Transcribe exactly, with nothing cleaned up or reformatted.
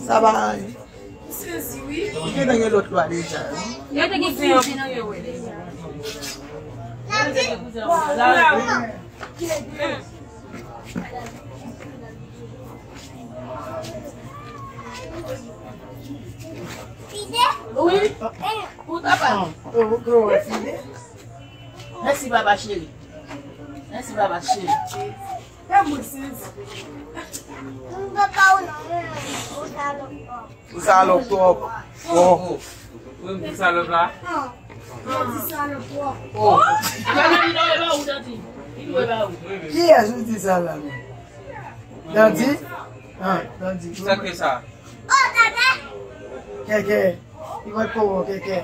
Sa pa anyen. Ou gentan gen lòt lwa deja, wi. Yo te gen fizi nan yo, wi. Wi. Pou papa. Mèsi, papa cheri. Mèsi, papa cheri. Ou salòp twòp. Oh. Ou menm ki salòp la? Oh. Kiyès ou di sa la menm? Dandi? Ah, Dandi. Sa ke sa? Kèkè. Li mèt kòman kèkè.